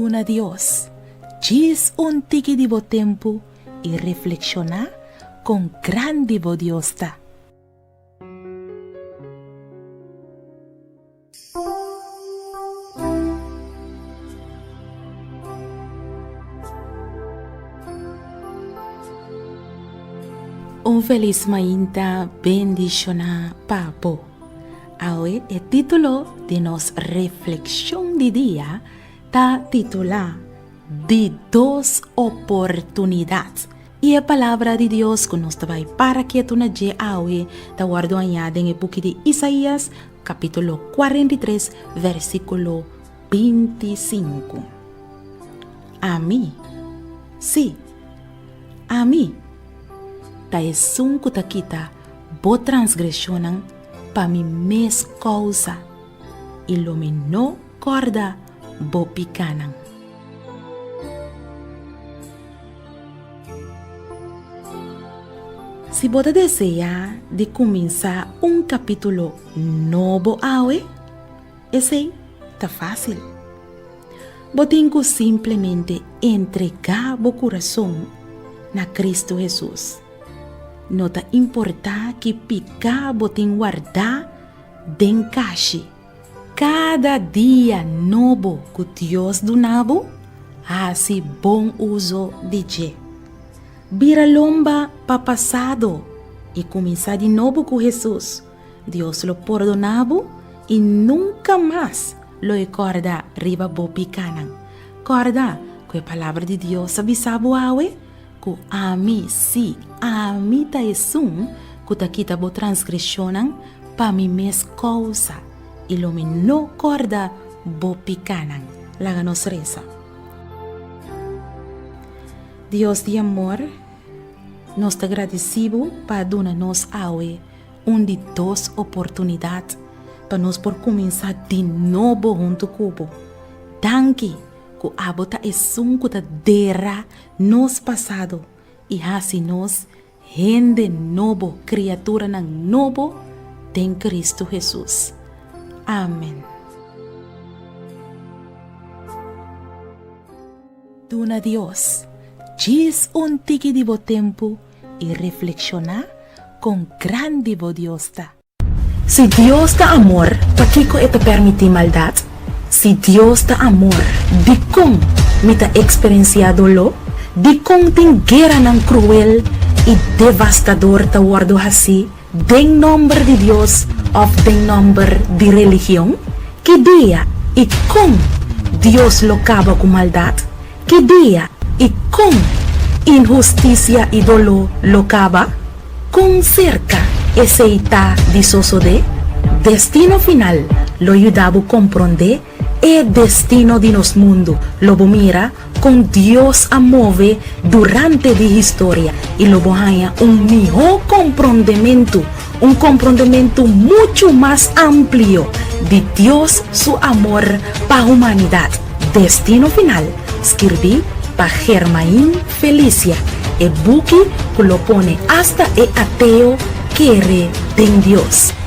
Duna Dios djis un tiki di bo tempu i reflekshoná kon grandi bo Dios ta. Un felis mainta bendishoná pa bo. Awe e título di nos reflekshon di dia ta titulá Di dos oportunidat. I e palabra di Dios ku nos ta bai para ketu na dje awe ta wòrdu hañá den e buki di Isaías, kapítulo 43, versíkulo 25. Ami, sí, ami, ta esun ku ta kita bo transgreshonnan pa mi mes kousa, i lo mi no kòrda bo pikánan. Si bo ta deseá di kuminsá un kapítulo nobo awe, esei ta fásil. Bo tin ku simplemente entregá bo kurason na Kristu Hesus. No ta importá ki piká bo tin wardá den kashi. Kada dia nobo ku Dios duna bo, hasi bon uso di dje. Bira lomba pa pasado i kuminsá di nobo ku Hesus. Dios lo pordoná bo i nunka mas lo e kòrda riba bo pikánan. Kòrda ku e Palabra di Dios a bisa bo awe ku ami, sí, ami ta esun ku ta kita bo transgreshonnan pa mi mes kousa, i lo mi no kòrda bo pikánan. Laga nos resa. Dios di amor, nos ta gradisí bo pa a duna nos awe un di dos oportunidat pa nos por kuminsá di nobo huntu ku bo. Danki ku abo ta esun ku ta dera nos pasado i hasi nos Hende nobo, kriaturanan nobo den Kristu Hesus. Amen. Duna Dios djis un tiki di bo tempu i reflekshoná kon grandi bo Dios ta. Si Dios ta amor, pakiko e ta permití maldat? Si Dios ta amor, dikon mi ta eksperensiá doló? Dikon tin gueranan kruel i devastador ta wòrdu hasí den nòmber di Dios òf den nòmber di religion? Ki dia i kon Dios lo kaba ku maldat? Ki dia i kon inhustisia i doló lo kaba? Kon serka esei ta di sosodé? Destino Final lo yuda bo komprondé e destino di nos mundu. Lo bo mira kon Dios a move durante di historia i lo bo haña un mihó komprondementu, un komprondementu muchu mas amplio di Dios su amor pa humanidat. Destino Final, skirbí pa Germain Felicia, e buki ku lo pone asta e ateo kere den Dios.